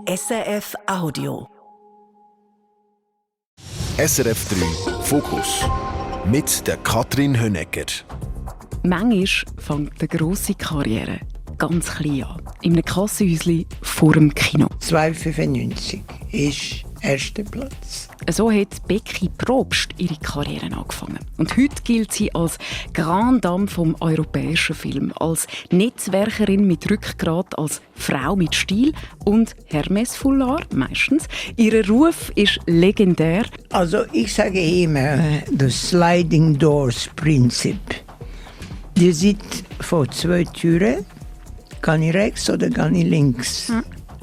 SRF Audio. SRF 3 Fokus mit der Katrin Hönecker. Manchmal fängt eine grosse Karriere ganz klein an. In einem Kassenhäuschen vor dem Kino. 2,95 ist erster Platz. So hat Becky Probst ihre Karriere angefangen. Und heute gilt sie als Grande Dame vom europäischen Film, als Netzwerkerin mit Rückgrat, als Frau mit Stil und Hermes-Foulard meistens. Ihr Ruf ist legendär. Also ich sage immer, das Sliding Doors Prinzip. Ihr seid vor 2 Türen, gehe ich rechts oder gehe ich links.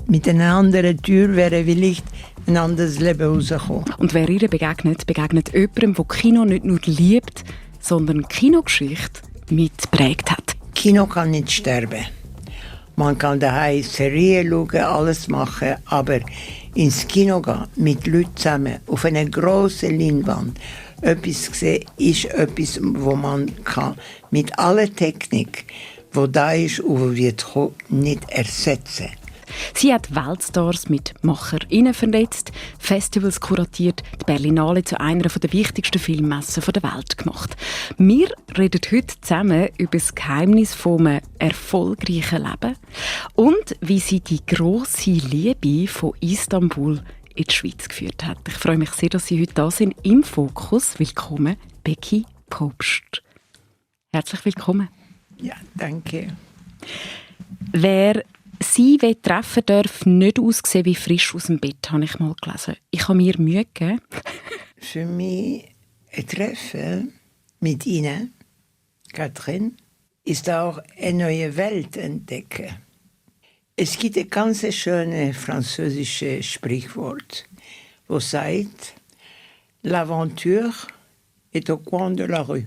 Mit einer anderen Tür wäre vielleicht ein anderes Leben rausgekommen. Und wer ihr begegnet jemandem, der Kino nicht nur liebt, sondern Kinogeschichte mitgeprägt hat. Kino kann nicht sterben. Man kann daheim Serien schauen, alles machen, aber ins Kino gehen, mit Leuten zusammen, auf einer grossen Leinwand, etwas sehen, ist etwas, wo man kann mit aller Technik, die da ist und die wird kommen, nicht ersetzen. Sie hat Weltstars mit MacherInnen vernetzt, Festivals kuratiert, die Berlinale zu einer der wichtigsten Filmmessen der Welt gemacht. Wir reden heute zusammen über das Geheimnis vom erfolgreichen Leben und wie sie die grosse Liebe von Istanbul in die Schweiz geführt hat. Ich freue mich sehr, dass Sie heute da sind im Fokus. Willkommen, Becky Probst. Herzlich willkommen. Ja, danke. Wer Sie treffen darf, nicht aussehen wie frisch aus dem Bett, habe ich mal gelesen. Ich habe mir Mühe gegeben. Für mich ein Treffen mit Ihnen, Katrin, ist auch eine neue Welt entdecken. Es gibt ein ganz schönes französisches Sprichwort, das sagt, l'aventure est au coin de la rue.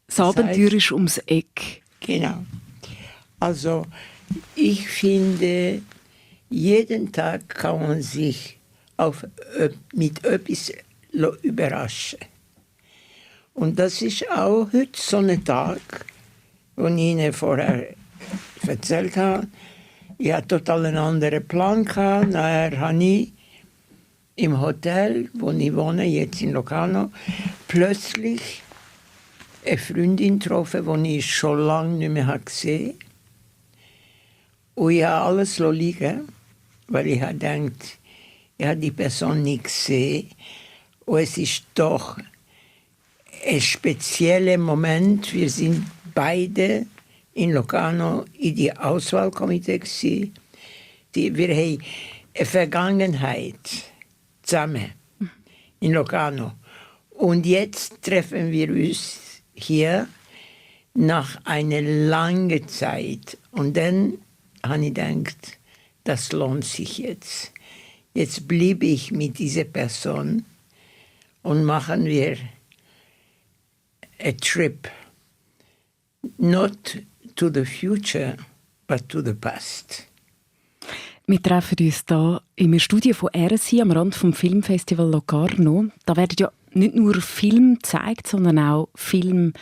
Das Abenteuer ist ums Eck. Genau. Also, ich finde, jeden Tag kann man sich mit etwas überraschen. Und das ist auch heute so ein Tag, den ich Ihnen vorher erzählt habe. Ich hatte total einen anderen Plan gehabt. Nachher habe ich im Hotel, wo ich wohne, jetzt in Locarno, plötzlich eine Freundin getroffen, die ich schon lange nicht mehr gesehen habe. Und ich habe alles liegen, weil ich dachte, ich habe die Person nicht gesehen. Und es ist doch ein spezieller Moment. Wir sind beide in Locarno in die Auswahlkomitee gewesen. Wir haben eine Vergangenheit zusammen in Locarno. Und jetzt treffen wir uns hier nach einer langen Zeit. Und dann habe ich gedacht, das lohnt sich jetzt. Jetzt blieb ich mit dieser Person und machen wir a trip. Not to the future, but to the past. Wir treffen uns hier im Studio von RSI am Rand vom Filmfestival Locarno. Da werden ja nicht nur Filme gezeigt, sondern auch Filme,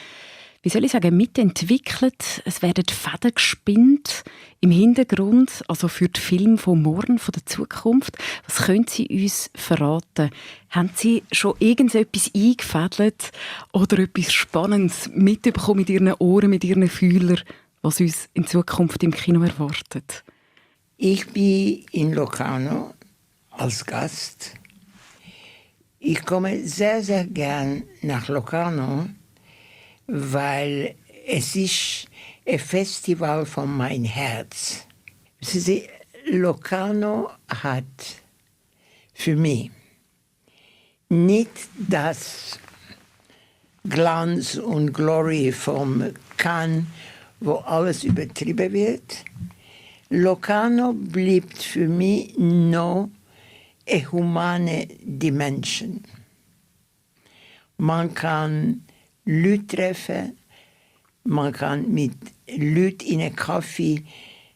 wie soll ich sagen, mitentwickelt. Es werden Fäden gespinnt im Hintergrund, also für die Filme von morgen, von der Zukunft. Was können Sie uns verraten? Haben Sie schon irgendetwas eingefädelt oder etwas Spannendes mitbekommen mit Ihren Ohren, mit Ihren Fühlern, was uns in Zukunft im Kino erwartet? Ich bin in Locarno als Gast. Ich komme sehr, sehr gern nach Locarno, weil es ist ein Festival von meinem Herz. Sie sehen, Locarno hat für mich nicht das Glanz und Glory vom Cannes, wo alles übertrieben wird. Locarno bleibt für mich noch eine humane Dimension. Man kann Leute treffen, man kann mit Leuten in einem Kaffee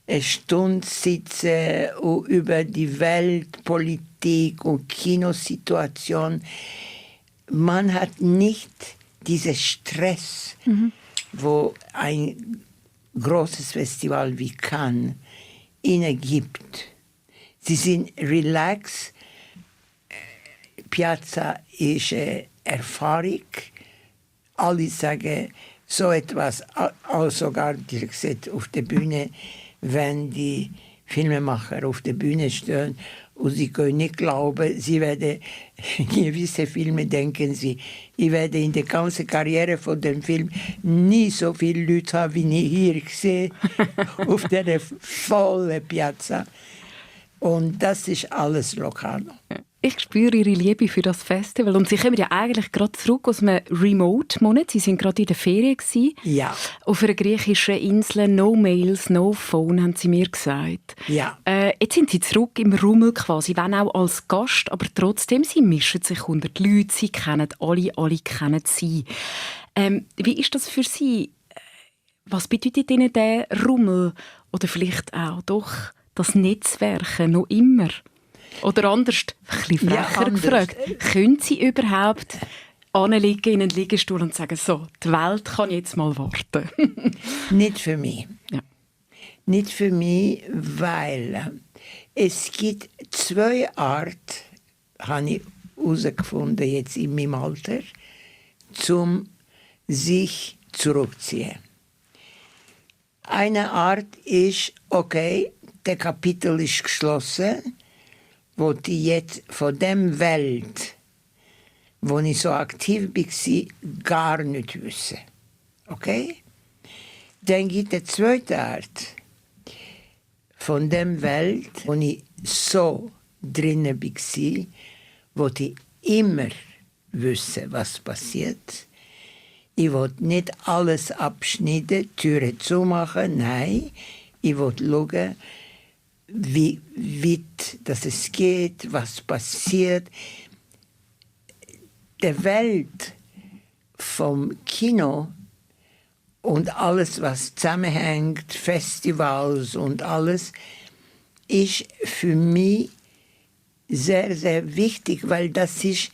eine Stunde sitzen und über die Welt, Politik und Kinosituation. Man hat nicht diesen Stress, wo ein großes Festival wie Cannes ihnen gibt. Sie sind relaxed. Piazza ist eine Erfahrung. Alle sagen so etwas, auch sogar gesagt, auf der Bühne, wenn die Filmemacher auf der Bühne stehen und sie können nicht glauben, sie werden gewisse Filme, denken sie, ich werde in der ganzen Karriere von dem Film nie so viele Leute haben, wie ich hier sehe, auf der vollen Piazza. Und das ist alles Locarno. Ich spüre Ihre Liebe für das Festival. Und Sie kommen ja eigentlich gerade zurück aus einem Remote-Monat. Sie waren gerade in der Ferien. Ja. Auf einer griechischen Insel. No Mails, no Phone, haben Sie mir gesagt. Ja. Jetzt sind Sie zurück im Rummel quasi, wenn auch als Gast. Aber trotzdem, Sie mischen sich unter die Leute. Sie kennen alle kennen Sie. Wie ist das für Sie? Was bedeutet Ihnen der Rummel? Oder vielleicht auch doch das Netzwerken noch immer? Oder anders, ein bisschen frecher gefragt, können Sie überhaupt anliegen in einen Liegestuhl und sagen, so, die Welt kann jetzt mal warten? Nicht für mich. Ja. Nicht für mich, weil es gibt 2 Arten, habe ich herausgefunden jetzt in meinem Alter, zum sich zurückziehen. Eine Art ist, okay, der Kapitel ist geschlossen, wo die jetzt von dem Welt, wo ich so aktiv war, gar nicht wissen. Okay? Dann gibt es eine zweite Art von dem Welt, wo ich so drinnen war, wo die immer wissen, was passiert. Ich wollte nicht alles abschneiden, Türen zumachen, nein. Ich wollte schauen, wie weit dass es geht, was passiert. Die Welt vom Kino und alles, was zusammenhängt, Festivals und alles, ist für mich sehr, sehr wichtig, weil das ist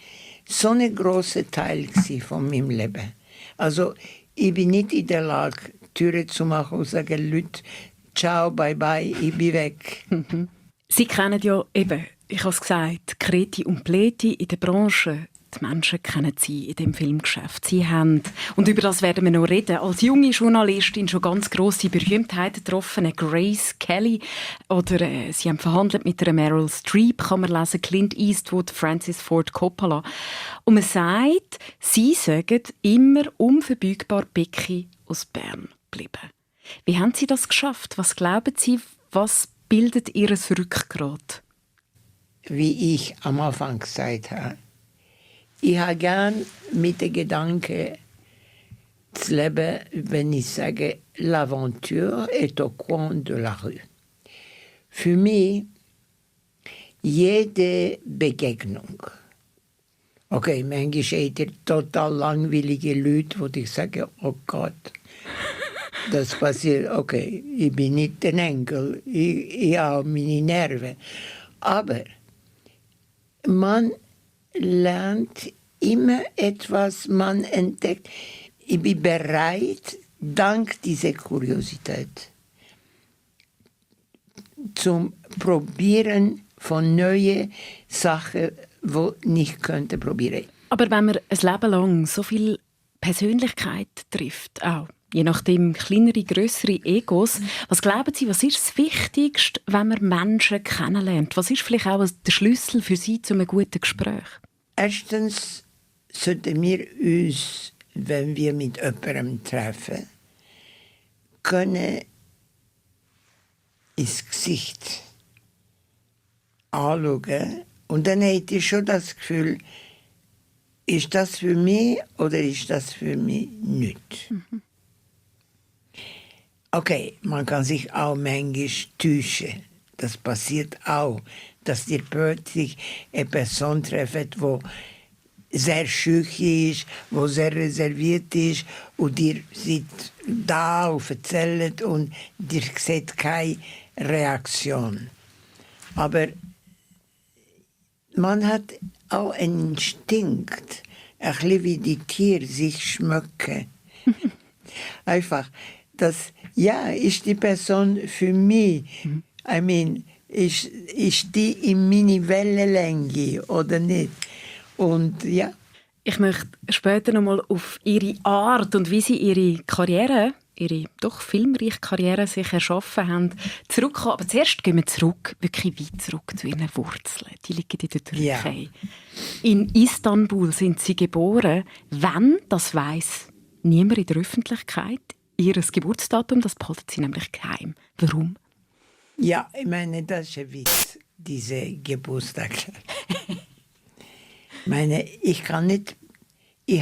so ein grosser Teil von meinem Leben. Also ich bin nicht in der Lage, Türen zu machen und zu sagen, Leute, ciao, bye bye, ich bin weg. Sie kennen ja eben, ich habe es gesagt, Kreti und Pleti in der Branche. Die Menschen kennen Sie in dem Filmgeschäft. Sie haben, und über das werden wir noch reden, als junge Journalistin schon ganz grosse Berühmtheiten getroffen, Grace Kelly, oder Sie haben verhandelt mit der Meryl Streep, kann man lesen, Clint Eastwood, Francis Ford Coppola. Und man sagt, Sie sagen immer unverbeugbar Becky aus Bern bleiben. Wie haben Sie das geschafft? Was glauben Sie, was bildet Ihr Rückgrat? Wie ich am Anfang gesagt habe, ich habe gern mit dem Gedanken zu leben, wenn ich sage, l'aventure est au coin de la rue. Für mich, jede Begegnung, okay, manchmal seid ihr total langweilige Leute, wo ich sage, oh Gott, das passiert, okay, ich bin nicht ein Engel, ich habe meine Nerven. Aber man lernt immer etwas, man entdeckt. Ich bin bereit, dank dieser Kuriosität, zum Probieren von neuen Sachen, die ich nicht könnte probieren. Aber wenn man ein Leben lang so viel Persönlichkeit trifft, auch je nachdem kleinere, grössere Egos, was glauben Sie, was ist das Wichtigste, wenn man Menschen kennenlernt? Was ist vielleicht auch der Schlüssel für Sie zu einem guten Gespräch? Erstens sollten wir uns, wenn wir mit jemandem treffen, können ins Gesicht anschauen. Und dann hätte ich schon das Gefühl, ist das für mich oder ist das für mich nicht? Mhm. Okay, man kann sich auch manchmal täuschen. Das passiert auch, dass ihr plötzlich eine Person trefft, die sehr schüchtern ist, die sehr reserviert ist und ihr seid da und erzählt und ihr seht keine Reaktion. Aber man hat auch einen Instinkt, ein bisschen wie die Tiere sich schmecken. Einfach, das, ja, ist die Person für mich. I mean, ist die in meine Wellenlänge oder nicht? Und ja. Ich möchte später noch mal auf Ihre Art und wie Sie Ihre Karriere, Ihre doch filmreiche Karriere sich erschaffen haben, zurückkommen. Aber zuerst gehen wir zurück, wirklich weit zurück zu Ihren Wurzeln. Die liegen in der Türkei. Ja. In Istanbul sind Sie geboren. Wann, das weiss niemand in der Öffentlichkeit. Ihr Geburtsdatum, das behalten Sie nämlich geheim. Warum? Ja, ich meine, das ist ein Witz, diese Geburtstag. Ich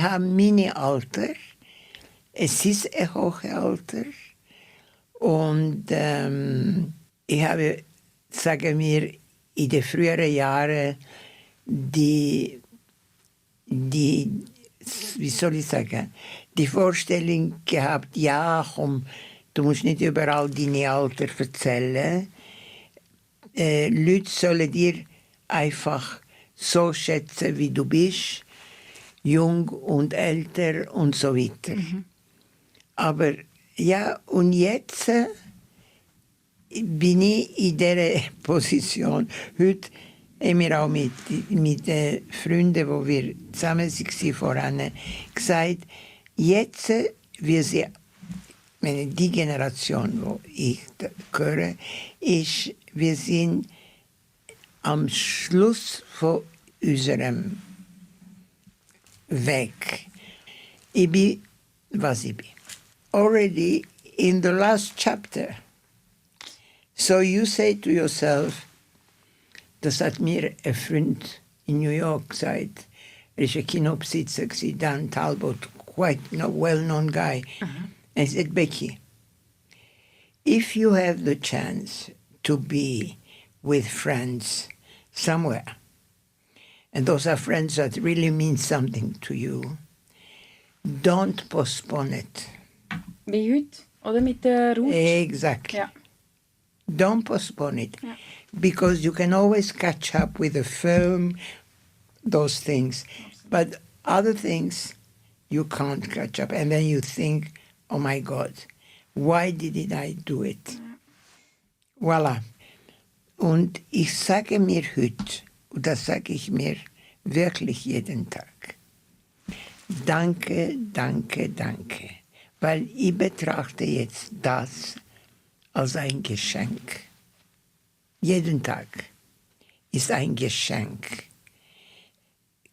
habe mein Alter, es ist ein hohes Alter und ich habe, sagen wir, in den früheren Jahren die wie soll ich sagen, die Vorstellung gehabt, ja, komm, du musst nicht überall deine Alter erzählen. Leute sollen dir einfach so schätzen, wie du bist, jung und älter und so weiter. Mhm. Aber ja, und jetzt bin ich in dieser Position. Heute haben wir auch mit den Freunden, wo wir zusammen waren voran, gesagt, jetzt, die Generation, wo ich gehöre, ist, wir sind am Schluss von unserem Weg. Ich bin, was ich bin. Already in the last chapter. So you say to yourself, das hat mir ein Freund in New York gesagt, er war ein Kinobesitzer, Dan Talbot, quite a well-known guy. And he said, Becky, if you have the chance to be with friends somewhere, and those are friends that really mean something to you, don't postpone it. Wie heute, oder mit der Route? Exactly. Ja. Don't postpone it. Ja. Because you can always catch up with a film, those things. But other things, you can't catch up. And then you think, oh my God, why didn't I do it? Voilà. Und ich sage mir heute, und das sage ich mir wirklich jeden Tag, danke, danke, danke. Weil ich betrachte jetzt das als ein Geschenk. Jeden Tag ist ein Geschenk.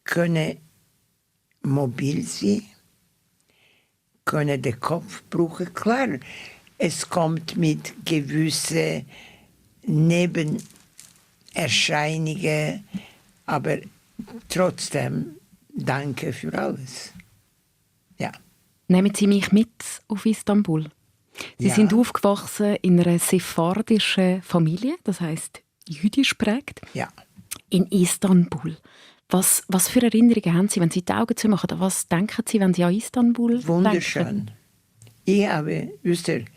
Können mobil sein, können den Kopf brauchen. Klar, es kommt mit gewissen Nebenerscheinungen, aber trotzdem danke für alles. Ja. Nehmen Sie mich mit auf Istanbul. Sie sind aufgewachsen in einer sephardischen Familie, das heisst jüdisch prägt. Ja. In Istanbul. Was für Erinnerungen haben Sie, wenn Sie die Augen zumachen? Was denken Sie, wenn Sie an Istanbul Wunderschön. denken?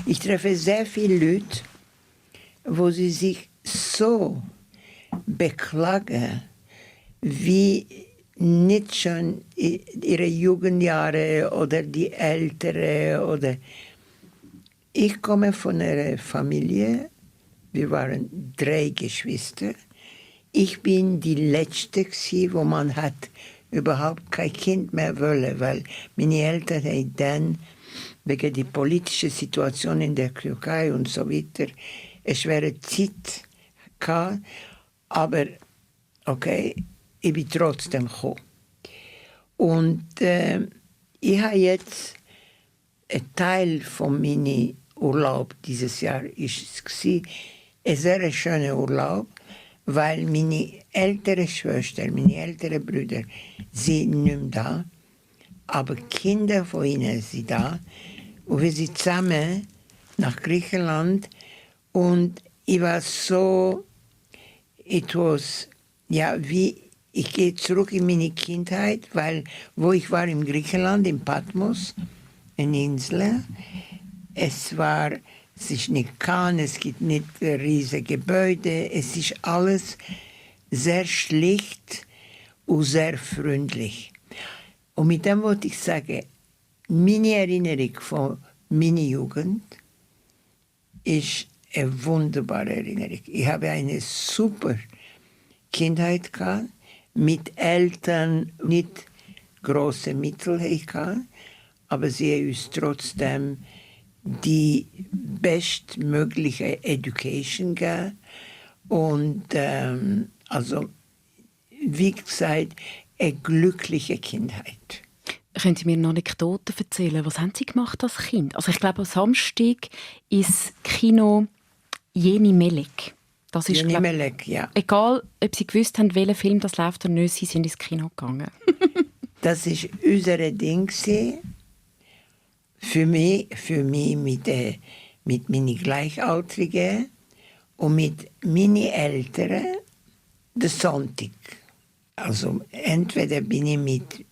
Ich treffe sehr viele Leute, wo sie sich so beklagen, wie nicht schon ihre Jugendjahre oder die Ältere oder. Ich komme von einer Familie, wir waren 3 Geschwister. Ich bin die Letzte, wo man hat überhaupt kein Kind mehr wollte, weil meine Eltern haben dann wegen der politischen Situation in der Türkei und so weiter eine schwere Zeit gehabt. Aber okay, ich bin trotzdem gekommen. Und ich habe jetzt ein Teil von meinem Urlaub dieses Jahr ist es ein sehr schöner Urlaub, weil meine ältere Schwester, meine älteren Brüder sind nicht mehr da, aber Kinder von ihnen sind da und wir sind zusammen nach Griechenland und ich war so, wie ich gehe zurück in meine Kindheit, weil wo ich war in Griechenland, in Patmos, eine Insel. Es ist nicht Kahn, es gibt nicht riesige Gebäude, es ist alles sehr schlicht und sehr freundlich. Und mit dem wollte ich sagen, meine Erinnerung von meiner Jugend ist eine wunderbare Erinnerung. Ich habe eine super Kindheit gehabt, mit Eltern nicht große Mittel gehabt, aber sie haben uns trotzdem die bestmögliche Education gegeben. Und also, wie gesagt, eine glückliche Kindheit. Können Sie mir eine Anekdote erzählen? Was haben Sie gemacht als Kind? Also ich glaube, am Samstag ist Kino Jeni Melek. Das ist, Jeni Melek, ja. Egal, ob Sie gewusst haben, welcher Film das läuft oder nicht, Sie sind ins Kino gegangen. Das ist unser Ding. Für mich mit meinen Gleichaltrigen und mit meinen Eltern der Sonntag. Also entweder bin ich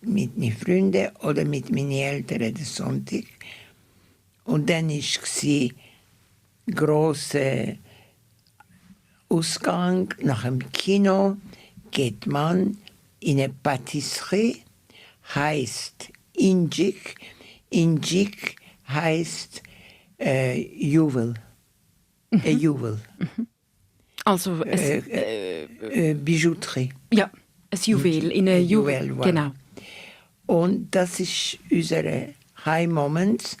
mit meinen Freunden oder mit meinen Eltern den Sonntag. Und dann war grosser Ausgang. Nach dem Kino geht man in eine Patisserie, heißt Injik. Injik heißt Juwel. Juwel. Also Bijouterie. Ja, ein Juwel. In ein Juwel, voilà. Genau. Und das ist unsere High Moments.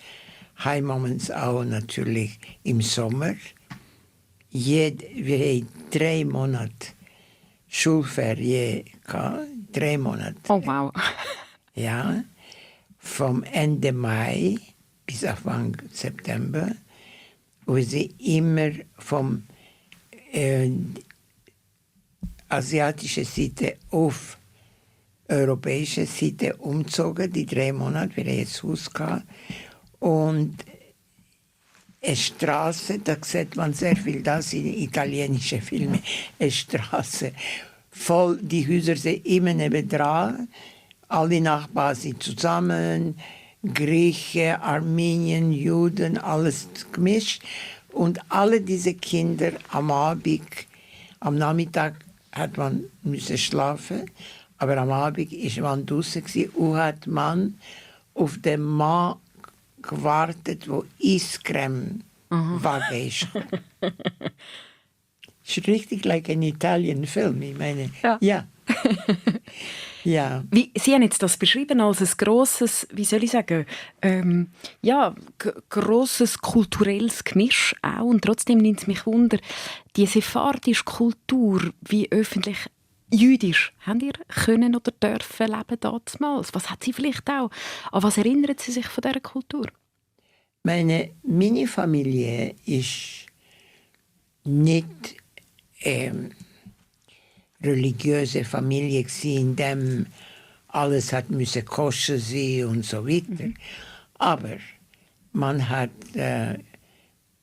High Moments auch natürlich im Sommer. Wir haben 3 Monate Schulferien gehabt. 3 Monate. Oh wow. Ja, vom Ende Mai bis Anfang September. Und wir sind immer vom asiatischen Seite auf europäische Seite umgezogen, die 3 Monate, wir haben jetzt Haus gehabt. Und eine Straße, da sieht man sehr viel das in italienischen Filmen, eine Straße voll, die Häuser sind immer nebendran, alle Nachbarn sind zusammen, Griechen, Armenien, Juden, alles gemischt. Und alle diese Kinder am Nachmittag hat man müssen schlafen, aber am Abend war man draußen und hat man auf den Mann gewartet, wo Eiscreme Waage ist. Es ist richtig like ein Italien-Film, ich meine. Ja. Ja. Sie haben jetzt das beschrieben als ein grosses, wie soll ich sagen, grosses kulturelles Gemisch auch. Und trotzdem nimmt es mich wunder, die sephardische Kultur, wie öffentlich jüdisch, habt ihr können oder dürfen leben damals? Was hat Sie vielleicht auch? An was erinnern Sie sich von dieser Kultur? Meine Familie ist nicht religiöse Familie in dem alles hat müsse koscher sein und so weiter. Aber man hat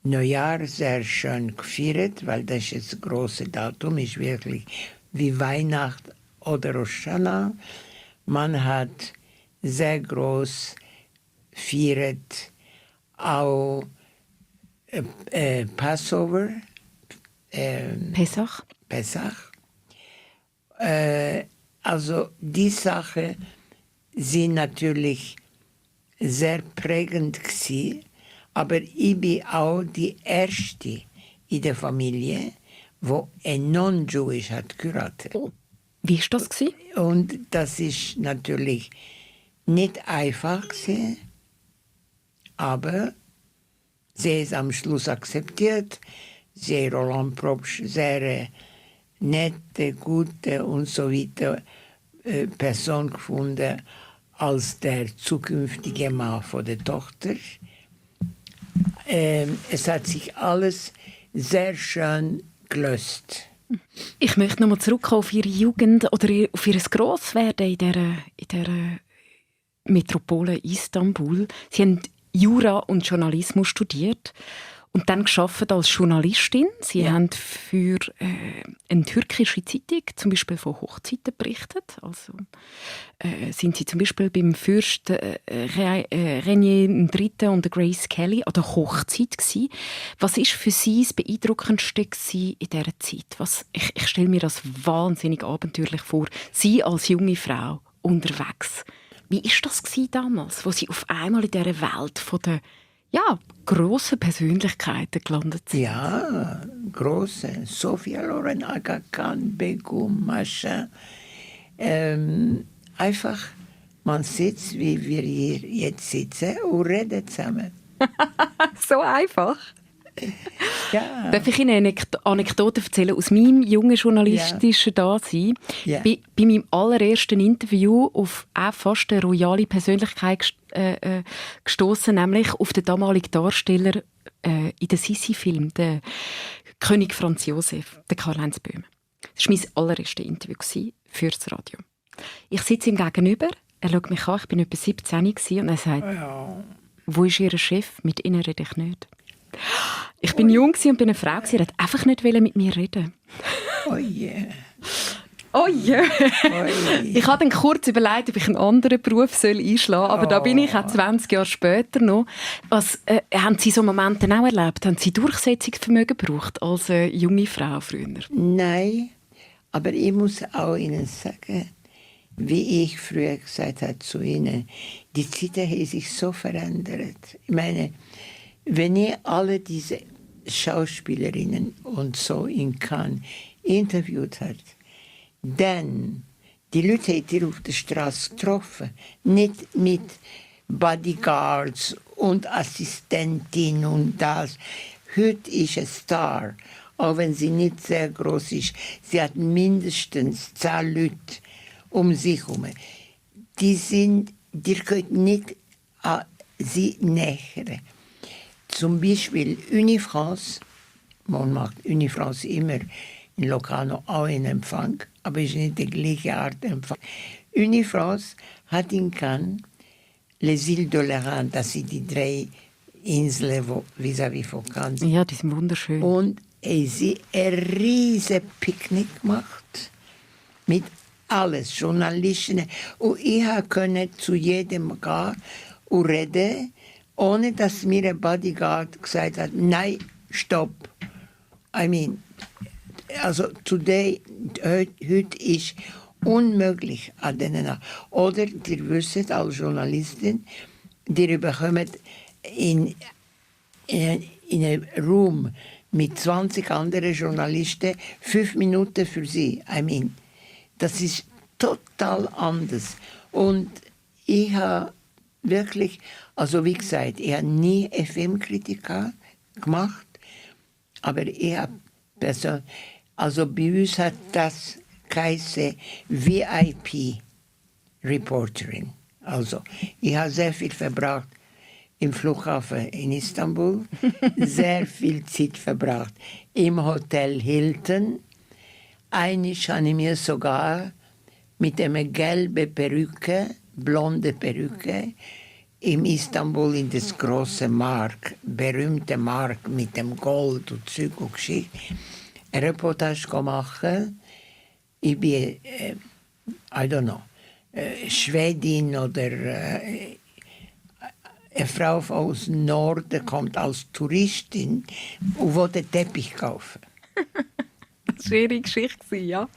Neujahr sehr schön gefeiert, weil das ist das große Datum, ist wirklich wie Weihnacht oder Rosh Hashanah. Man hat sehr groß gefeiert, auch Passover. Pesach. Also die Sachen sind natürlich sehr prägend gewesen, aber ich bin auch die erste in der Familie, wo ein Non-Jewish hat geheiratet. Oh. Wie war das gewesen? Und das ist natürlich nicht einfach gewesen, aber sie ist am Schluss akzeptiert. Sie hat Roland Probst sehr nette, gute und so weiter Person gefunden als der zukünftige Mann von der Tochter. Es hat sich alles sehr schön gelöst. Ich möchte noch mal zurückkommen auf Ihre Jugend oder auf Ihr Grosswerden in dieser Metropole Istanbul. Sie haben Jura und Journalismus studiert und dann gearbeitet als Journalistin. Sie haben für eine türkische Zeitung zum Beispiel von Hochzeiten berichtet. Also sind Sie zum Beispiel beim Fürst Renier III. Und Grace Kelly an der Hochzeit gewesen. Was war für Sie das Beeindruckendste in dieser Zeit? Ich stelle mir das wahnsinnig abenteuerlich vor. Sie als junge Frau unterwegs. Wie war das damals, wo Sie auf einmal in dieser Welt von der ja, grosse Persönlichkeiten gelandet sind. Ja, große. Sophia Loren, Aga Khan, Begum, Mascha. Einfach, man sitzt, wie wir hier jetzt sitzen, und redet zusammen. So einfach. Ja. Darf ich Ihnen eine Anekdote erzählen aus meinem jungen journalistischen Dasein? Ja. Bei meinem allerersten Interview auf auch fast eine royale Persönlichkeit gestoßen, nämlich auf den damaligen Darsteller in den Sissi-Film, den König Franz Josef, den Karl-Heinz Böhm. Das war mein allererstes Interview für das Radio. Ich sitze ihm gegenüber, er schaut mich an, ich war etwa 17 und er sagt, «Wo ist Ihr Chef? Mit Ihnen rede ich nicht.» Ich war jung und bin eine Frau, er wollte einfach nicht mit mir reden. Oh yeah. Oh ja! Oh yeah. Ich habe dann kurz überlegt, ob ich einen anderen Beruf einschlagen soll, aber da bin ich auch 20 Jahre später noch. Haben Sie so Momente auch erlebt? Haben Sie Durchsetzungsvermögen gebraucht als junge Frau früher? Nein, aber ich muss auch Ihnen sagen, wie ich früher gesagt habe zu Ihnen, die Zeiten haben sich so verändert. Ich meine, wenn ich alle diese Schauspielerinnen und so in Cannes interviewt hat, dann die Leute haben ihr auf der Straße getroffen, nicht mit Bodyguards und Assistentin und das. Heute ist ein Star, auch wenn sie nicht sehr groß ist. Sie hat mindestens 10 Leute um sich herum. Die können nicht an sie nähern. Zum Beispiel Unifrance, man macht Unifrance immer in Locarno auch in Empfang, aber es ist nicht die gleiche Art Empfang. Unifrance hat in Cannes Les Îles d'Oléron, das sind die 3 Inseln vis-à-vis von Cannes. Ja, die sind wunderschön. Und sie ein riesiges Picknick gemacht mit alles, Journalisten. Und ich konnte zu jedem gehen und reden, ohne dass mir ein Bodyguard gesagt hat, nein, stopp. I mean, also heute ist unmöglich an denen. Oder ihr wisst als Journalistin, ihr bekommt in einem Raum mit 20 anderen Journalisten 5 Minuten für sie. I mean, das ist total anders. Und ich habe wirklich, also wie gesagt, ich habe nie FM-Kritiker gemacht, aber ich habe also bei uns hat das geheißen VIP-Reporterin. Also ich habe sehr viel verbracht im Flughafen in Istanbul, sehr viel Zeit verbracht im Hotel Hilton. Einmal habe ich mir sogar mit einer gelben Perücke, blonde Perücke, in Istanbul in das große Markt, berühmte Markt mit dem Gold und Zeug und Geschichte, eine Reportage machen. Ich bin, I don't know, Schwedin oder eine Frau aus dem Norden kommt als Touristin und will den Teppich kaufen. Das war ihre Geschichte, ja.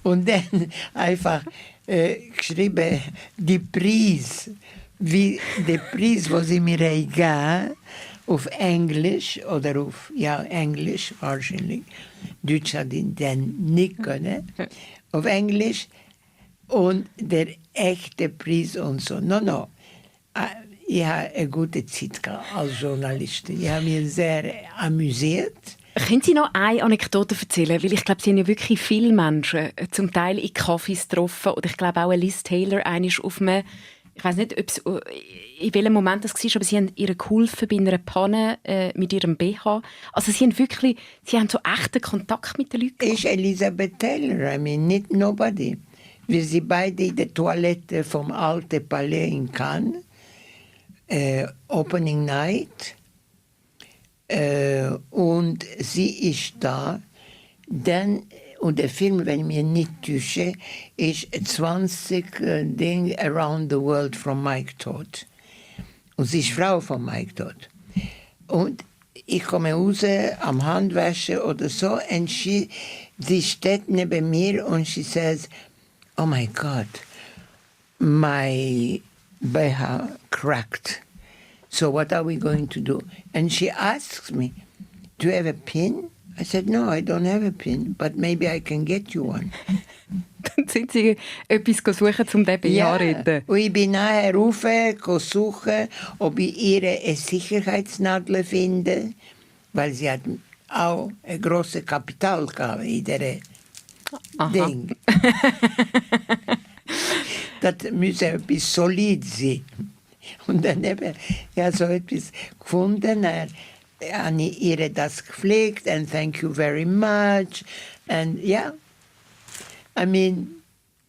Und dann einfach geschrieben, die Preis, wie der Preis, den sie mir gegeben auf Englisch oder auf Englisch wahrscheinlich. Deutsch hat ihn dann nicht können. Auf Englisch und der echte Preis und so. No. Ich habe eine gute Zeit gehabt als Journalistin. Ich habe mich sehr amüsiert. Können Sie noch eine Anekdote erzählen? Weil ich glaube, Sie haben ja wirklich viele Menschen zum Teil in Cafés getroffen. Oder ich glaube auch Liz Taylor einmal auf einem, ich weiß nicht, in welchem Moment das war, aber Sie haben ihr geholfen bei einer Panne mit ihrem BH. Also Sie haben so echten Kontakt mit den Leuten gehabt. Ich, Elisabeth Taylor, I mean, nicht nobody. Wir sind beide in der Toilette vom Alten Palais in Cannes. Opening Night. Und sie ist da. Dann, und der Film, wenn ich mich nicht täusche, ist 20 Dinge Around the World von Mike Todd. Und sie ist Frau von Mike Todd. Und ich komme raus am Handwaschen oder so und sie steht neben mir und sie sagt, oh my God, my BH cracked. So what are we going to do? And she asks me, do you have a pin? I said, no, I don't have a pin, but maybe I can get you one. Dann sind Sie etwas suchen, um den BH zu retten. Und ich bin nachher rauf, suchen, ob ich ihre eine Sicherheitsnadel finde, weil sie hat auch ein grosses Kapital gehabt in dieser Ding. Das müsse etwas solid sein. Und dann habe ich so etwas gefunden. Habe ich ihr das gepflegt and thank you very much. And yeah, I mean,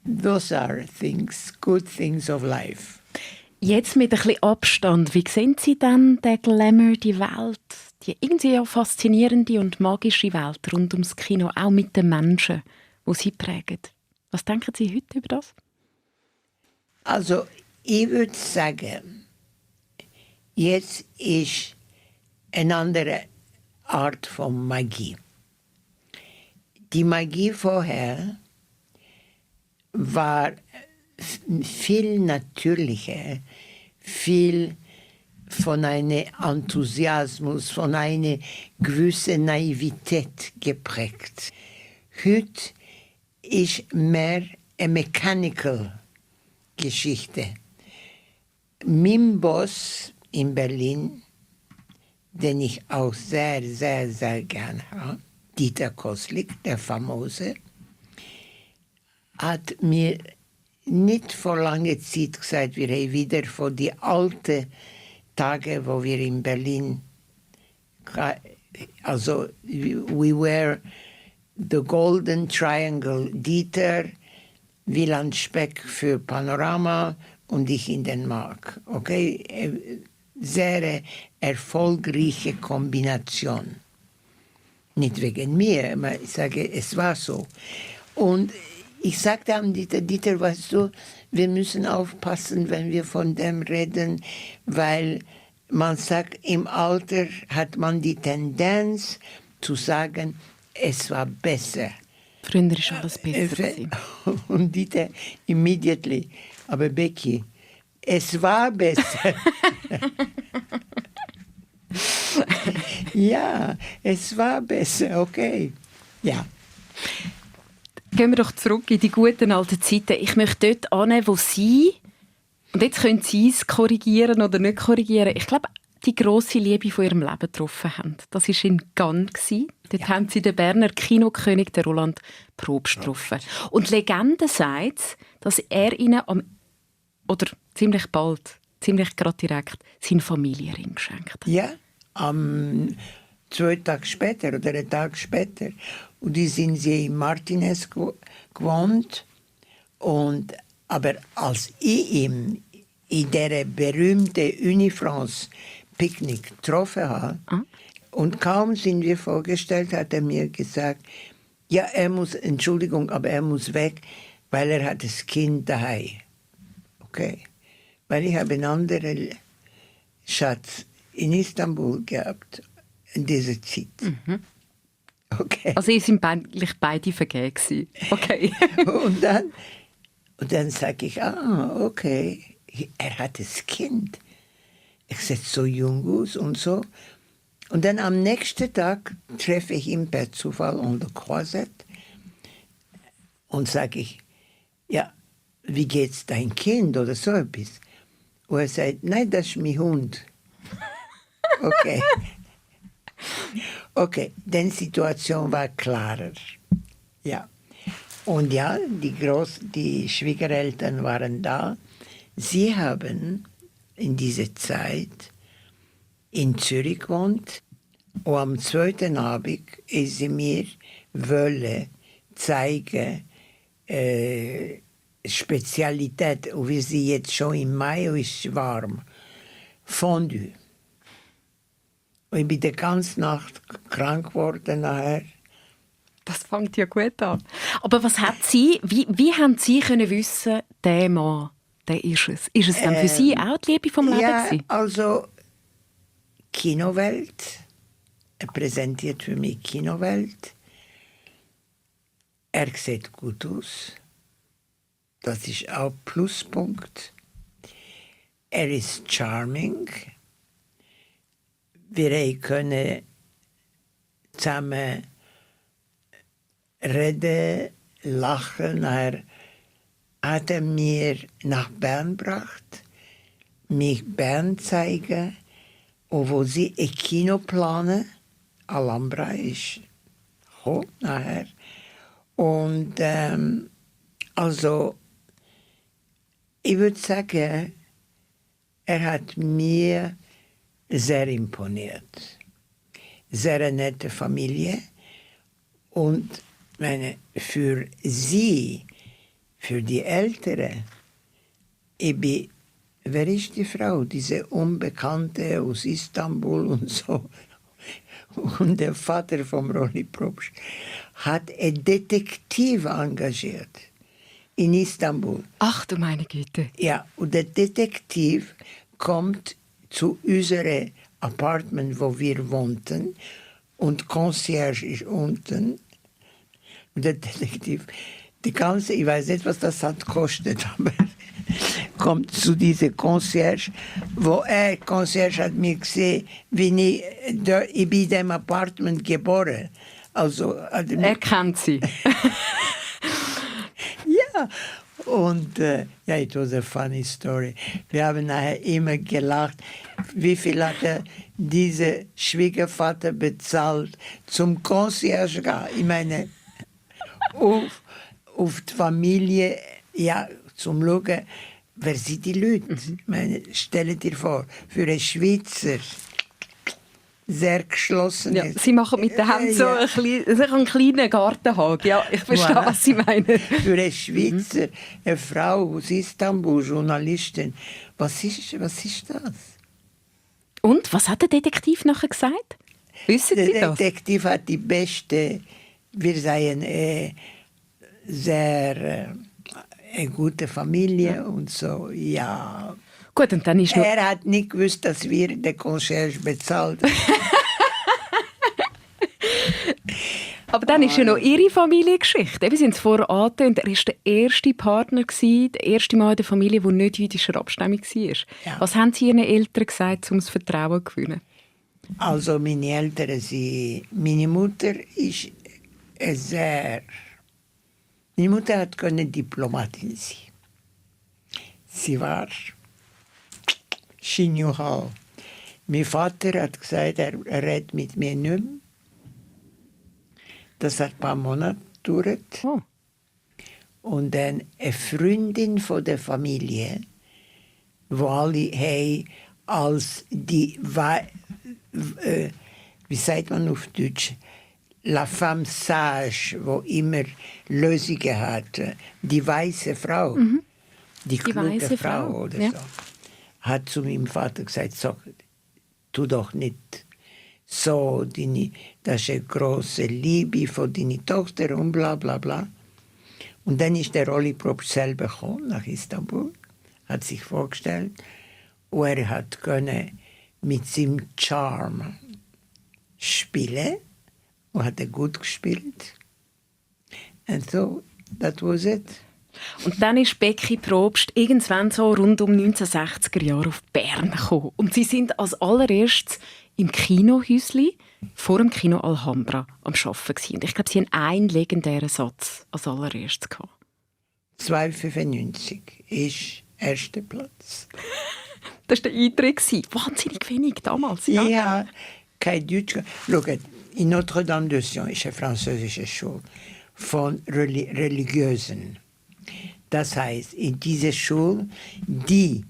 those are things, good things of life. Jetzt mit ein bisschen Abstand, wie sehen Sie dann den Glamour, die Welt, die irgendwie ja faszinierende und magische Welt rund ums Kino, auch mit den Menschen, die Sie prägen? Was denken Sie heute über das? Also, ich würde sagen, jetzt ist eine andere Art von Magie. Die Magie vorher war viel natürlicher, viel von einem Enthusiasmus, von einer gewissen Naivität geprägt. Heute ist mehr eine mechanical Geschichte. Mein Boss in Berlin, den ich auch sehr, sehr, sehr gern habe, Dieter Koslik, der Famose, hat mir nicht vor langer Zeit gesagt, wir haben wieder von den alten Tagen, wo wir in Berlin, also we were the Golden Triangle, Dieter, Wieland Speck für Panorama und ich in den Mark. Okay? Sehr erfolgreiche Kombination. Nicht wegen mir, aber ich sage, es war so. Und ich sagte am Dieter, weißt du, wir müssen aufpassen, wenn wir von dem reden, weil man sagt, im Alter hat man die Tendenz zu sagen, es war besser. Früher war alles besser. Und Dieter immediately, aber Becky, es war besser. Ja, es war besser, okay. Ja. Gehen wir doch zurück in die guten alten Zeiten. Ich möchte dort annehmen, wo Sie, und jetzt können Sie es korrigieren oder nicht korrigieren, ich glaube, die grosse Liebe von Ihrem Leben getroffen haben. Das war in Cannes. Dort haben Sie den Berner Kinokönig, den Roland Probst, getroffen. Und die Legende sagt, dass er Ihnen ziemlich bald, ziemlich gerade direkt, seinen Familienring geschenkt hat. Ja, 2 Tage später oder einen Tag später. Und die sind sie in Martinez gewohnt. Aber als ich ihn in dieser berühmten Uni-France-Picknick getroffen habe, und kaum sind wir vorgestellt, hat er mir gesagt, ja, Entschuldigung, aber er muss weg, weil er hat das Kind daheim. Okay. Weil ich habe einen anderen Schatz in Istanbul gehabt in dieser Zeit. Mhm. Okay. Also ihr seid beide vergeben. Okay. und dann sage ich, okay, er hat das Kind. Er sieht so jung aus und so. Und dann am nächsten Tag treffe ich ihn per Zufall an der Croisette und sage ich, ja, wie geht's dein Kind oder so etwas? Und er sagt, nein, das ist mein Hund. Okay. Okay, die Situation war klarer. Ja. Und ja, die Schwiegereltern waren da. Sie haben in dieser Zeit in Zürich gewohnt. Und am 2. Abend ist sie mir zeigen, Spezialität, und wie sie jetzt schon im Mai ist warm, Fondue. Und ich bin die ganze Nacht krank geworden nachher. Das fängt ja gut an. Aber was hat Sie, wie haben Sie können wissen, der Mann, der ist es? Ist es dann für Sie auch die Liebe vom Leben gewesen? Also Kinowelt. Er präsentiert für mich Kinowelt. Er sieht gut aus. Das ist auch ein Pluspunkt. Er ist charming. wir können zusammen reden, lachen. Er hat mir nach Bern gebracht, mich Bern zeigen, und wo sie ein Kino planen. Alhambra ist gekommen nachher. Und also, ich würde sagen, er hat mir sehr imponiert. Sehr eine nette Familie. Und für sie, für die Ältere, wer ist die Frau? Diese Unbekannte aus Istanbul und so. Und der Vater vom Rolli Probst hat einen Detektiv engagiert in Istanbul. Ach du meine Güte. Ja, und der Detektiv kommt zu unserem Apartment, wo wir wohnten, und Concierge ist unten. Und der Detektiv, ich weiß nicht, was das hat gekostet, aber kommt zu diesem Concierge, Concierge hat mir gesehen, wie ich bin in diesem Apartment geboren. Also, Er kennt sie. ja, und ja, it was a funny story. Wir haben nachher immer gelacht, wie viel hat dieser Schwiegervater bezahlt zum Concierge gehen. Ich meine, auf die Familie, ja, zum Schauen, wer sind die Leute? Ich meine, stell dir vor, für einen Schweizer sehr geschlossen Ja, ist. sie machen mit den Händen so einen kleinen Gartenhag. Ja, ich verstehe, Voilà. was Sie meinen. Für eine Schweizer, eine Frau aus Istanbul, Journalistin, was ist das? Und, was hat der Detektiv nachher gesagt? Wissen Sie Der das? Detektiv hat die beste, wir seien sehr eine gute Familie und so, ja. Gut, und dann ist noch... Er hat nicht gewusst, dass wir den Concierge bezahlt. Aber dann ist ja noch Ihre Familiengeschichte. Eben, Sie haben es vorher angetönt, er war der erste Partner, der erste Mann in der Familie, der nicht jüdischer Abstammung war. Ja. Was haben Sie Ihren Eltern gesagt, um das Vertrauen zu gewinnen? Also meine Eltern, meine Mutter ist meine Mutter hat können Diplomatin sein. Sie war Chignoral. Mein Vater hat gesagt, er redet mit mir nicht mehr. Das hat ein paar Monate gedauert. Oh. Und dann eine Freundin von der Familie, wo alle haben als die, wie sagt man auf Deutsch, la femme sage, wo immer Lösungen hat, die weiße Frau, die kluge weiße Frau Frau, oder ja. so, hat zu meinem Vater gesagt, so, tu doch nicht so, das ist eine grosse Liebe von deiner Tochter und bla bla bla. Und dann ist der Rolli Probst selber gekommen nach Istanbul, hat sich vorgestellt und er hat können mit seinem Charme spielen und hat er gut gespielt. And so, that was it. Und dann ist Becky Probst irgendwann so rund um 1960er Jahre auf Bern gekommen. Und sie sind als allererstes im Kinohäusli vor dem Kino Alhambra am Arbeiten gewesen. Und ich glaube, sie hatten einen legendären Satz als allererstes gehabt. 2,95 ist erster Platz. Das war der Eintritt. Wahnsinnig wenig damals. Ja. Ja, kein Deutsch. Schau, in Notre-Dame de Sion ist eine französische Schule von Religiösen. Das heißt, in dieser Schule, die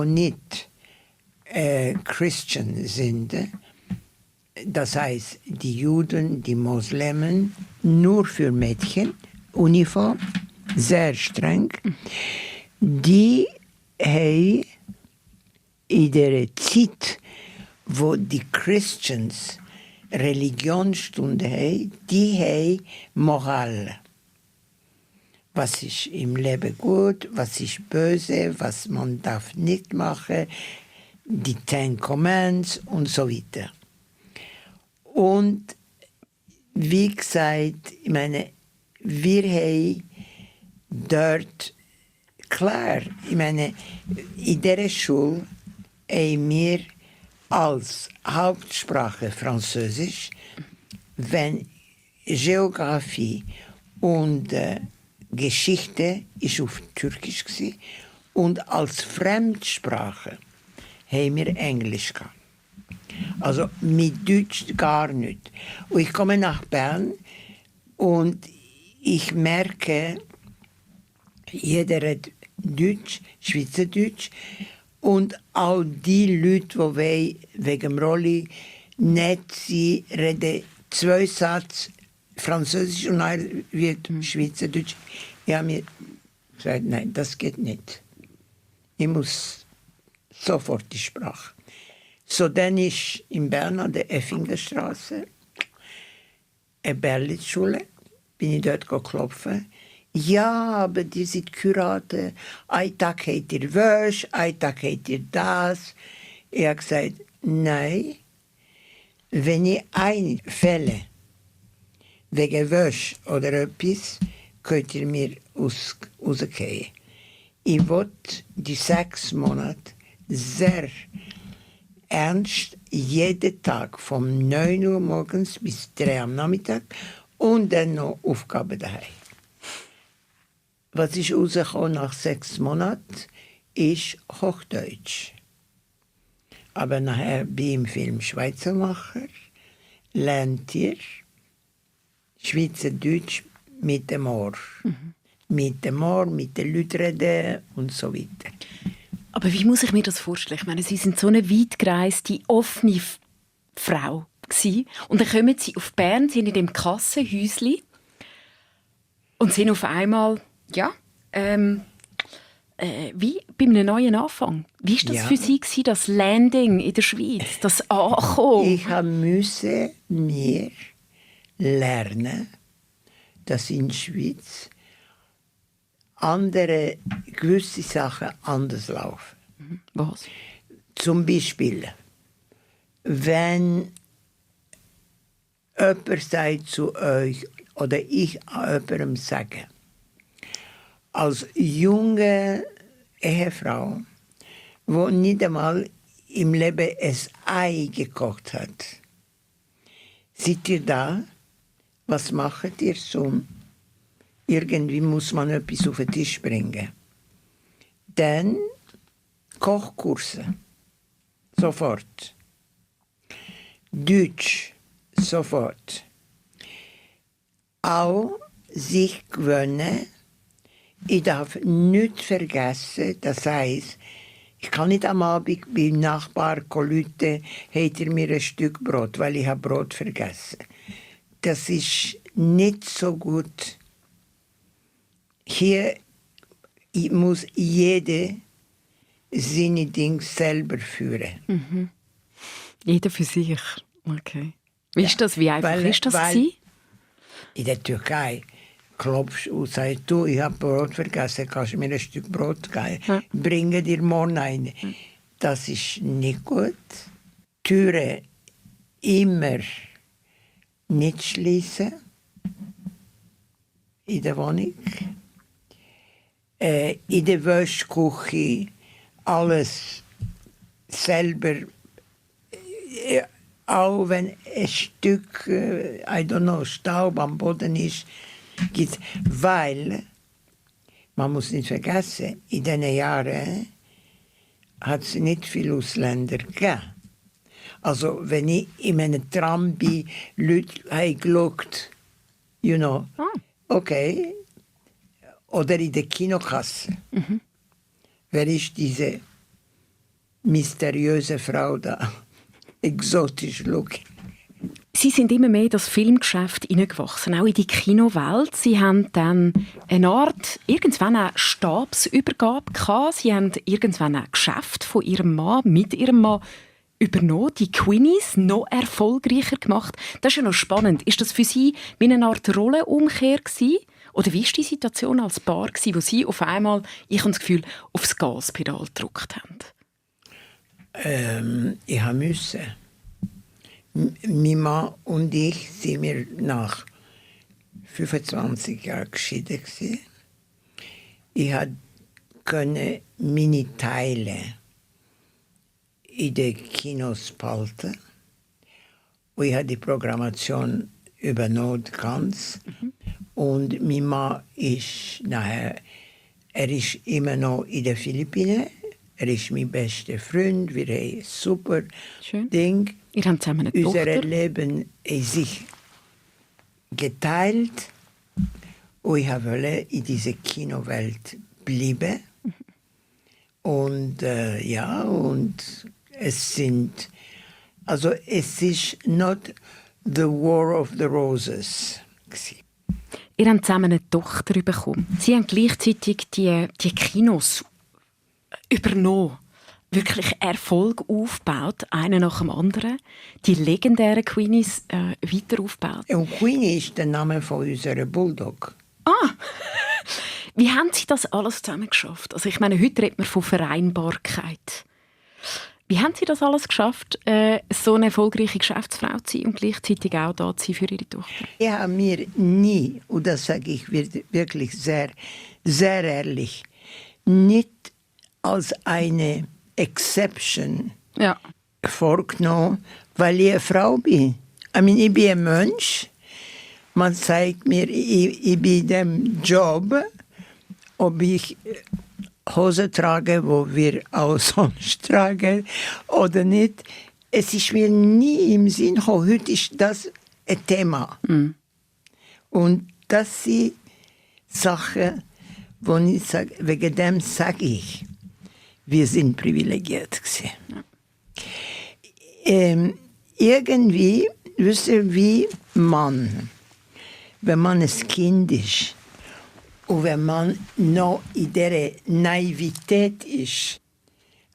nicht Christen sind, das heißt, die Juden, die Moslemen, nur für Mädchen, Uniform, sehr streng, die haben in der Zeit, wo die Christians Religionsstunde haben, die haben Moral. Was ist im Leben gut, was ist böse, was man darf nicht machen, die 10 Commandments und so weiter. Und wie gesagt, ich meine, wir haben dort, klar, ich meine, in dieser Schule haben wir als Hauptsprache Französisch, wenn Geografie und Geschichte ist auf Türkisch gsi und als Fremdsprache haben wir Englisch gehabt. Also mit Deutsch gar nicht. Und ich komme nach Bern und ich merke, jeder hat Deutsch, Schweizerdeutsch und auch die Leute, die wegen dem Rolli nicht sie reden 2 Sätze Französisch und dann wird Schweizerdeutsch. Ich habe mir gesagt, nein, das geht nicht. Ich muss sofort die Sprache. So, dann ist in Bern an der Effingerstraße eine Berlitz-Schule. Bin ich dort geklopft. Ja, aber die sind Kurate. Ein Tag habt ihr Wäsche, ein Tag habt ihr das. Ich habe gesagt, nein, wenn ich eine Fälle wegen Wäsche oder etwas, könnt ihr mir rausgehen. Ich will die 6 Monate sehr ernst jeden Tag vom 9 Uhr morgens bis 3 am Nachmittag und dann noch Aufgaben daheim. Was ist rausgekommen nach 6 Monaten, ist Hochdeutsch. Aber nachher beim Film Schweizermacher lernt ihr Schweizerdeutsch mit dem Ohr. Mit dem Ohr, mit den Leuten reden und so weiter. Aber wie muss ich mir das vorstellen? Ich meine, Sie sind so eine weit gereiste, offene Frau gewesen. Und dann kommen Sie auf Bern, sind in dem Kassenhäuschen und sind auf einmal, ja, wie bei einem neuen Anfang. Wie war das für Sie gewesen, das Landing in der Schweiz, das Ankommen? Ich musste mir lernen, dass in der Schweiz andere gewisse Sachen anders laufen. Was? Zum Beispiel, wenn jemand sagt zu euch oder ich jemandem sage, als junge Ehefrau, die nicht einmal im Leben ein Ei gekocht hat, seid ihr da? Was macht ihr so? Irgendwie muss man etwas auf den Tisch bringen. Dann Kochkurse. Sofort. Deutsch. Sofort. Auch sich gewöhnen. Ich darf nichts vergessen. Das heisst, ich kann nicht am Abend beim Nachbar rufen, habt ihr mir ein Stück Brot, weil ich habe Brot vergessen. Das ist nicht so gut. Hier muss jeder seine Dinge selber führen. Jeder für sich. Okay. Wie ist das? Wie einfach ist das gewesen? In der Türkei klopfst du und sagst, du, ich habe Brot vergessen, kannst du mir ein Stück Brot geben? Ja. Bringe dir morgen ein. Das ist nicht gut. Türen immer nicht schließen in der Wohnung. In der Wäschküche alles selber, auch wenn ein Stück I don't know, Staub am Boden ist, gibt's, weil man muss nicht vergessen, in diesen Jahren hat es nicht viele Ausländer gegeben. Also wenn ich in einem Tram bin, Leute haben geschaut, you know, okay, oder in der Kinokasse. Wer ist diese mysteriöse Frau da? Exotisch looking. Sie sind immer mehr in das Filmgeschäft hineingewachsen, auch in die Kinowelt. Sie haben dann eine Art, irgendwann eine Stabsübergabe gehabt. Sie haben irgendwann ein Geschäft von ihrem Mann, mit ihrem Mann übernommen, die Queenies noch erfolgreicher gemacht. Das ist ja noch spannend. Ist das für Sie wie eine Art Rollenumkehr gewesen? Oder wie war die Situation als Paar, wo Sie auf einmal, ich habe das Gefühl, aufs Gaspedal gedrückt haben? Ich musste. Mein Mann und ich sind wir nach 25 Jahren geschieden. Ich konnte meine Teile in den Kinos behalten. Und ich habe die Programmation übernommen ganz. Und mein Mann ist nachher, er ist immer noch in den Philippinen. Er ist mein bester Freund. Wir haben ein super Schön. Ding. Ihr habt zusammen eine Unser Tochter. Leben ist sich geteilt. Und ich wollte in dieser Kinowelt bleiben. Und und es ist not the War of the Roses. Ihr habt zusammen eine Tochter bekommen. Sie haben gleichzeitig die Kinos übernommen. Wirklich Erfolg aufgebaut, einen nach dem anderen. Die legendären Queenies weiter aufgebaut. Und Queenie ist der Name von unserem Bulldog. Wie haben Sie das alles zusammen geschafft? Also ich meine, heute redet man von Vereinbarkeit. Wie haben Sie das alles geschafft, so eine erfolgreiche Geschäftsfrau zu sein und gleichzeitig auch da zu sein für Ihre Tochter? Ich habe mir nie, und das sage ich wirklich sehr, sehr ehrlich, nicht als eine Exception vorgenommen, weil ich eine Frau bin. Ich bin ein Mensch. Man zeigt mir, ich bin in dem Job, ob ich Hose trage, wo wir auch sonst tragen oder nicht. Es ist mir nie im Sinn gekommen. Heute ist das ein Thema. Und das sind Sachen, wo ich sage, wegen dem sage ich, wir sind privilegiert gewesen. Irgendwie, wisst ihr, wie man, wenn man ein Kind ist und wenn man noch in dieser Naivität ist,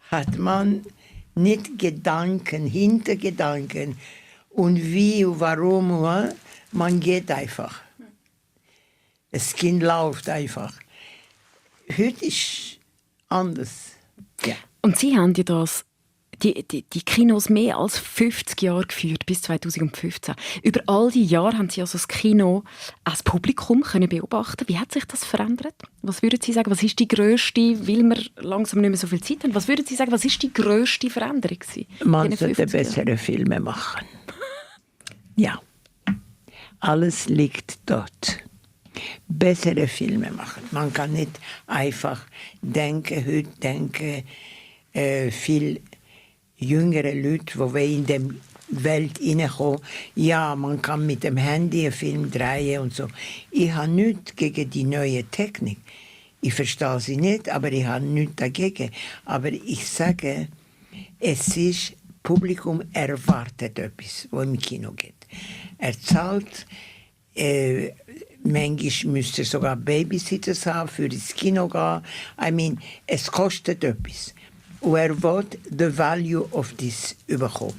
hat man nicht Gedanken, Hintergedanken und wie und warum. Man geht einfach. Das Kind läuft einfach. Heute ist anders. Ja. Und Sie haben ja die Kinos mehr als 50 Jahre geführt, bis 2015. Über all die Jahre haben Sie also das Kino als Publikum können beobachten. Wie hat sich das verändert? Was würden Sie sagen, was ist die grösste, weil wir langsam nicht mehr so viel Zeit haben, was würden Sie sagen, was ist die grösste Veränderung gewesen? Man sollte bessere Filme machen. Ja. Alles liegt dort. Bessere Filme machen. Man kann nicht einfach heute denken, viel jüngere Leute, die in die Welt hineinkommen, ja, man kann mit dem Handy einen Film drehen und so. Ich habe nichts gegen die neue Technik. Ich verstehe sie nicht, aber ich habe nichts dagegen. Aber ich sage, das Publikum erwartet etwas, was im Kino geht. Er zahlt, manchmal müsst ihr sogar Babysitters haben, für ins Kino gehen. Es kostet etwas. Und er will the value of this bekommen.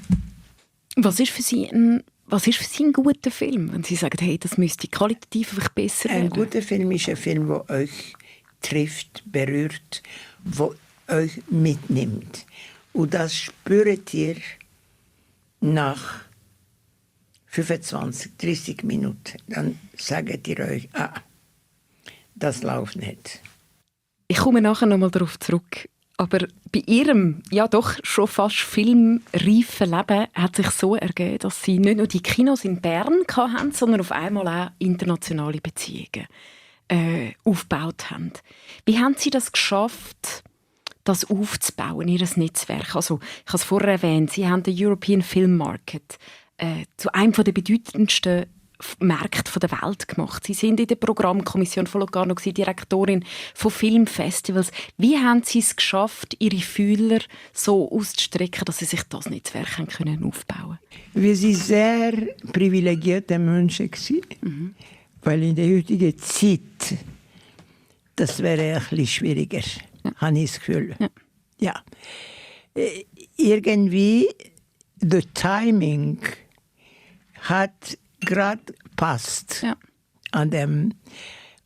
Was ist für Sie ein guter Film, wenn Sie sagen, hey, das müsste qualitativ einfach besser werden? Ein guter Film ist ein Film, der euch trifft, berührt, der euch mitnimmt. Und das spürt ihr nach 25, 30 Minuten. Dann sagt ihr euch, das läuft nicht. Ich komme nachher noch mal darauf zurück. Aber bei Ihrem, ja doch schon fast filmreifen Leben hat sich so ergeben, dass Sie nicht nur die Kinos in Bern hatten, sondern auf einmal auch internationale Beziehungen aufgebaut haben. Wie haben Sie das geschafft, das aufzubauen, Ihr Netzwerk? Also, ich habe es vorher erwähnt, Sie haben den European Film Market zu einem der bedeutendsten Märkte der Welt gemacht. Sie sind in der Programmkommission von Locarno, Direktorin von Filmfestivals. Wie haben Sie es geschafft, Ihre Fühler so auszustrecken, dass Sie sich das Netzwerk aufbauen können? Wir waren sehr privilegierte Menschen. Weil in der heutigen Zeit, das wäre ein bisschen schwieriger, habe ich das Gefühl. Ja. Irgendwie, das Timing hat gerade passt an dem.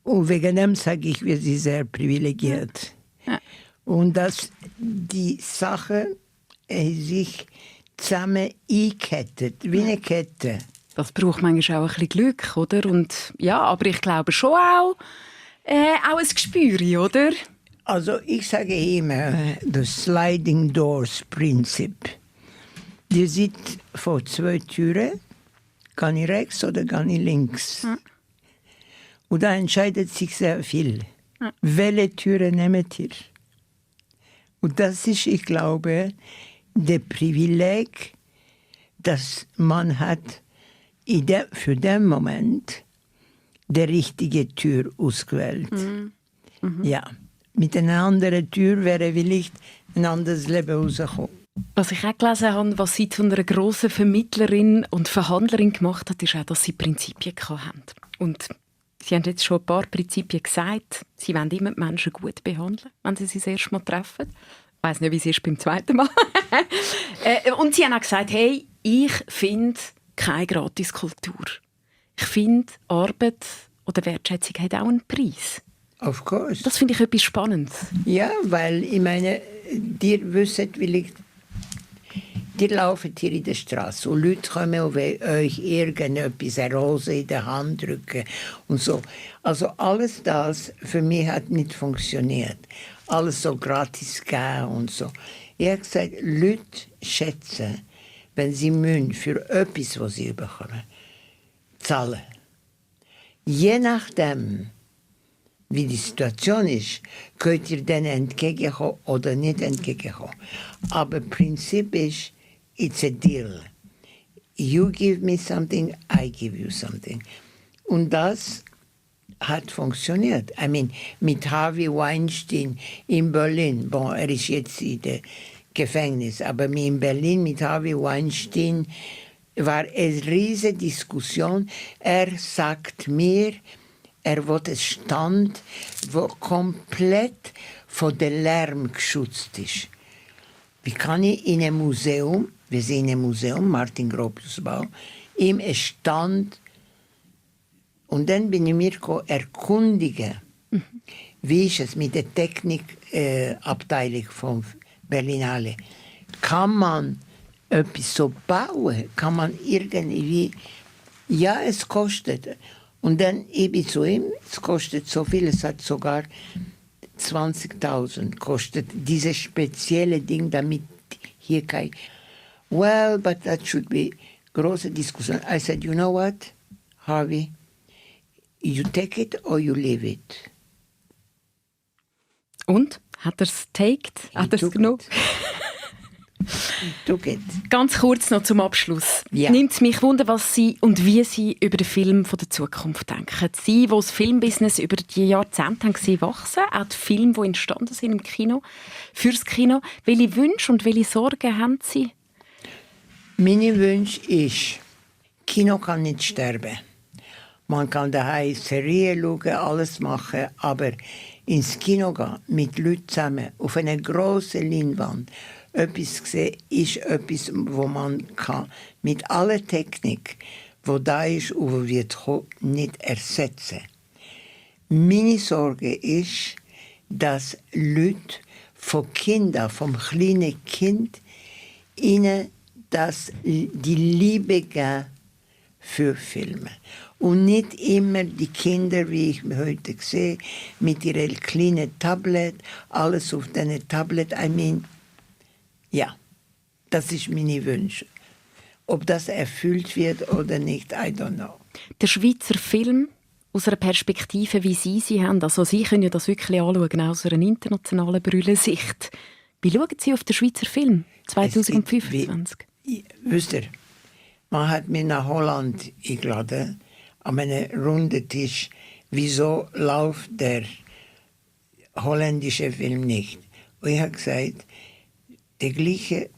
Und wegen dem sage ich, wir sind sehr privilegiert. Ja. Und dass die Sache sich zusammen einkettet, wie eine Kette. Das braucht manchmal auch ein bisschen Glück, oder? Und, ja, aber ich glaube schon auch ein Gespür, oder? Also ich sage immer, das Sliding Doors Prinzip. Ihr seht vor 2 Türen, kann ich rechts oder kann ich links? Und da entscheidet sich sehr viel. Welche Türe nehmt ihr? Und das ist, ich glaube, der Privileg, das man hat, für den Moment die richtige Tür ausgewählt. Ja, mit einer anderen Tür wäre vielleicht ein anderes Leben rausgekommen. Was ich auch gelesen habe, was sie zu einer grossen Vermittlerin und Verhandlerin gemacht hat, ist auch, dass sie Prinzipien hatten. Und Sie haben jetzt schon ein paar Prinzipien gesagt. Sie wollen immer die Menschen gut behandeln, wenn sie das erste Mal treffen. Ich weiss nicht, wie es ist beim zweiten Mal. Und sie haben auch gesagt, hey, ich finde keine Gratiskultur. Ich finde, Arbeit oder Wertschätzung hat auch einen Preis. Of course. Das finde ich etwas Spannendes. Ja, weil ich meine, ihr wisst, ihr lauft hier in der Straße und Leute kommen und wollen euch irgendetwas, eine Rose in der Hand drücken und so. Also alles das für mich hat nicht funktioniert. Alles so gratis geben und so. Ich habe gesagt, Leute schätzen, wenn sie müssen für etwas, was sie bekommen, zahlen. Je nachdem, wie die Situation ist, könnt ihr denen entgegenkommen oder nicht entgegenkommen. Aber das Prinzip ist, it's a deal. You give me something, I give you something. Und das hat funktioniert. I mean, mit Harvey Weinstein in Berlin, bon, er ist jetzt in der Gefängnis, aber in Berlin mit Harvey Weinstein war eine riesige Diskussion. Er sagt mir, er wollte einen Stand, der komplett von dem Lärm geschützt ist. Wie kann ich in einem Museum, wir sind in einem Museum, Martin Gropiusbau, im Stand, und dann bin ich mir erkundigen, wie ist es mit der Technikabteilung von Berlinale. Kann man etwas so bauen? Kann man irgendwie, ja, es kostet. Und dann ich bin zu ihm, es kostet so viel, es hat sogar 20.000 kostet dieses spezielle Ding, damit hier kein... Well, but that should be große Diskussion. I said, you know what, Harvey, you take it or you leave it. Und? Hat er es taked? Hat er es genommen? Ganz kurz noch zum Abschluss. Ja. Nimmt es mich wunder, was Sie und wie Sie über den Film von der Zukunft denken. Sie, die das Filmbusiness über die Jahrzehnte haben gesehen wachsen, auch die Filme, die entstanden sind im Kino, fürs Kino. Welche Wünsche und welche Sorgen haben Sie? Meine Wunsch ist, Kino kann nicht sterben. Man kann daheim Serien schauen, alles machen, aber ins Kino gehen, mit Leuten zusammen, auf einer grossen Leinwand, etwas sehen, ist etwas, wo man kann, mit aller Technik, die da ist und die wird nicht ersetzen. Meine Sorge ist, dass Leute von Kindern, vom kleinen Kind, ihnen die Liebe geben für Filme. Und nicht immer die Kinder, wie ich heute sehe, mit ihrem kleinen Tablet, alles auf diesem Tablet. I mean, ja, das ist meine Wünsche. Ob das erfüllt wird oder nicht, I don't know. Der Schweizer Film aus einer Perspektive, wie Sie haben, also Sie können ja das wirklich anschauen, aus einer internationalen Brüllensicht. Wie schauen Sie auf den Schweizer Film 2025? Wisst ihr, man hat mich nach Holland eingeladen, an einem runden Tisch. Wieso läuft der holländische Film nicht? Und ich habe gesagt, das gleiche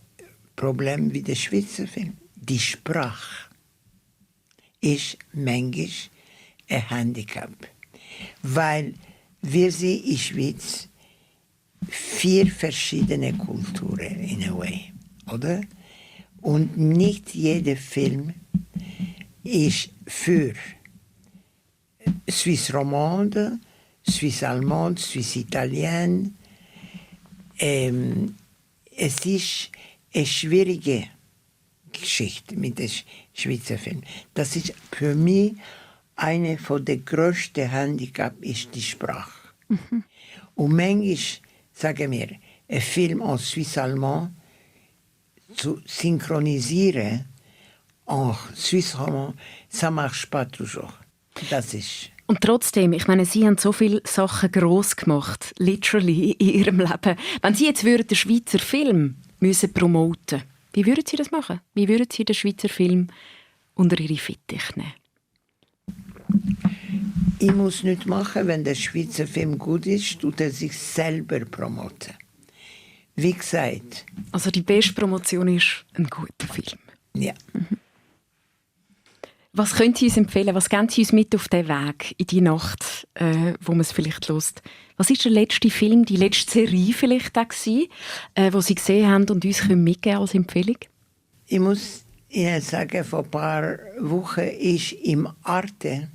Problem wie der Schweizer Film. Die Sprache ist manchmal ein Handicap. Weil wir sehen in der Schweiz 4 verschiedene Kulturen in a way, oder? Und nicht jeder Film ist für Suisse romande, Suisse allemande, Suisse italien. Es ist eine schwierige Geschichte mit dem Schweizer Film. Das ist für mich eine der größten Handicaps ist die Sprache. Und manchmal, sagen wir, einen Film en Suisse-Allemand zu synchronisieren en Suisse-Roman, ça marche pas toujours. Das ist... Und trotzdem, ich meine, Sie haben so viele Sachen gross gemacht, literally in Ihrem Leben. Wenn Sie jetzt den Schweizer Film müssen promoten, wie würden Sie das machen? Wie würden Sie den Schweizer Film unter Ihre Fittiche nehmen? Ich muss nicht machen, wenn der Schweizer Film gut ist, tut er sich selber promoten. Wie gesagt. Also die beste Promotion ist ein guter Film. Ja. Was können Sie uns empfehlen? Was geben Sie uns mit auf den Weg in die Nacht, wo man es vielleicht hört? Was ist der letzte Film, die letzte Serie vielleicht auch gewesen, wo Sie gesehen haben und uns mitgeben als Empfehlung? Ich muss Ihnen sagen, vor ein paar Wochen ist im Arte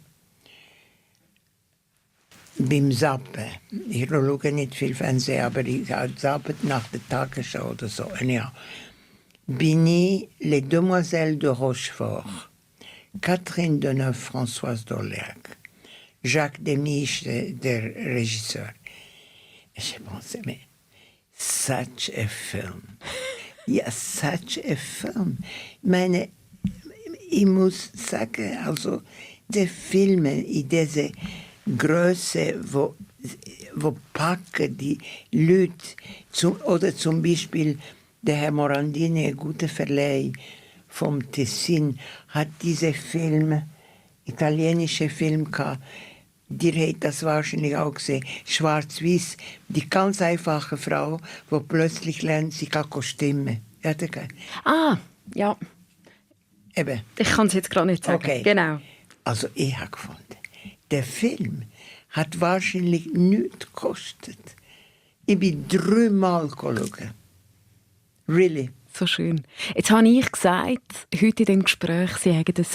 beim Zappen. Ich schaue nicht viel Fernsehen, aber ich habe zappet nach der Tagesschau oder so. Ja. Bin ich Les Demoiselles de Rochefort, Catherine Deneuve, Françoise Dorléac, Jacques Demy, der Regisseur. Ich pense, mais such a film. Ja, such a film. Ich muss sagen, also die Filme in dieser Größe, wo packen die Leute, oder zum Beispiel der Herr Morandini, ein guter Verleih vom Tessin, hat diese Film, italienische Film gehabt. Dir habt das wahrscheinlich auch gesehen. Schwarz-Weiß, die ganz einfache Frau, die plötzlich lernt, sie kann stimmen. Ah, ja. Eben. Ich kann es jetzt gerade nicht sagen. Okay. Genau. Also ich habe gefunden, der Film hat wahrscheinlich nichts gekostet. Ich bin 3 Mal geschaut. Really. So schön. Jetzt habe ich gesagt, heute in diesem Gespräch, Sie haben ein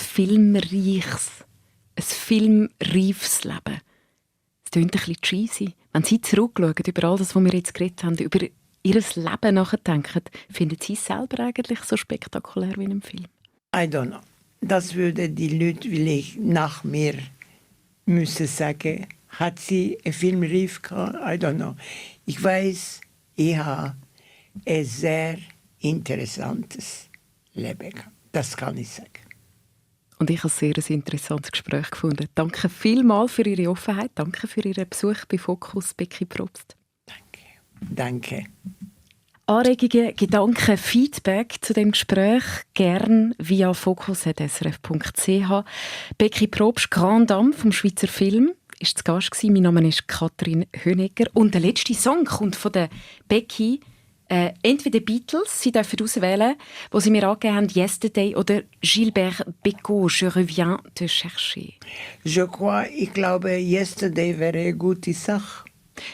filmreifes Leben. Es klingt ein bisschen cheesy. Wenn Sie zurückschauen über all das, was wir jetzt geredet haben, über Ihr Leben nachdenken, finden Sie es selber eigentlich so spektakulär wie in einem Film? I don't know. Das würde die Leute vielleicht nach mir müssen sagen. Hat sie einen Film reif gehabt? I don't know. Ich weiß, ich habe ein sehr interessantes Leben gehabt. Das kann ich sagen. Und ich habe ein sehr interessantes Gespräch gefunden. Danke vielmals für Ihre Offenheit. Danke für Ihren Besuch bei Fokus, Becky Probst. Danke. Anregungen, Gedanken, Feedback zu dem Gespräch gern via fokus.srf.ch. Becky Probst, Grand Dame vom Schweizer Film, ist zu Gast gewesen. Mein Name ist Katrin Hönecker. Und der letzte Song kommt von der Becky. Entweder Beatles, Sie dürfen auswählen, wo Sie mir angegeben haben, Yesterday, oder Gilbert Bécaud, Je reviens te chercher. Ich glaube, Yesterday wäre eine gute Sache.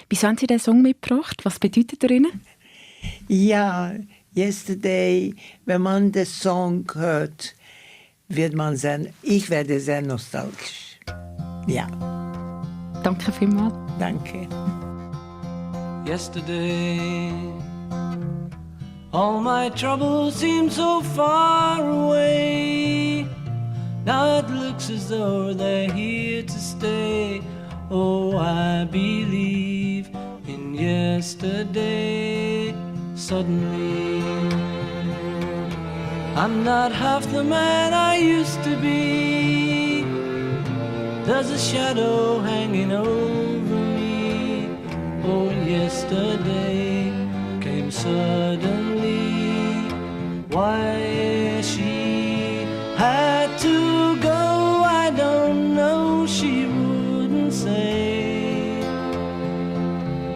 Wieso haben Sie den Song mitgebracht? Was bedeutet er Ihnen? Ja, Yesterday, wenn man den Song hört, ich werde sehr nostalgisch. Ja. Danke vielmals. Danke. Yesterday, all my troubles seem so far away. Now it looks as though they're here to stay. Oh, I believe in yesterday. Suddenly, I'm not half the man I used to be. There's a shadow hanging over me. Oh, yesterday came suddenly. Why she had to go, I don't know. She wouldn't say.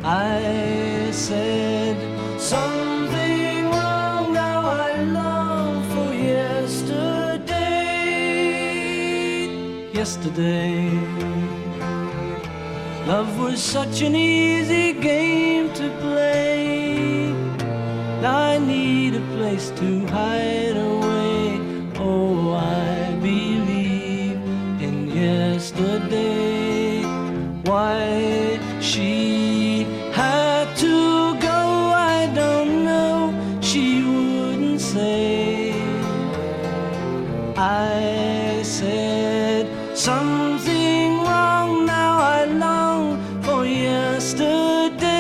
I said something wrong, now I long for yesterday. Yesterday, love was such an easy game to play. Now I need a place to hide away. Oh, I believe in yesterday. Why she had to go, I don't know. She wouldn't say. I said something wrong, now I long for yesterday.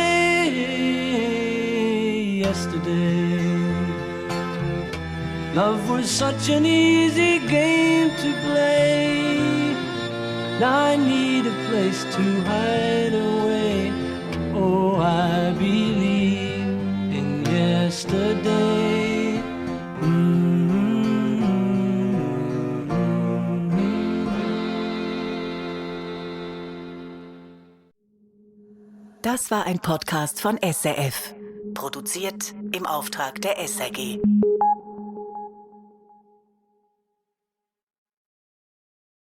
was such an easy game to play. Now I need a place to hide away. Oh, I believe in yesterday. Das war ein Podcast von SRF. Produziert im Auftrag der SRG.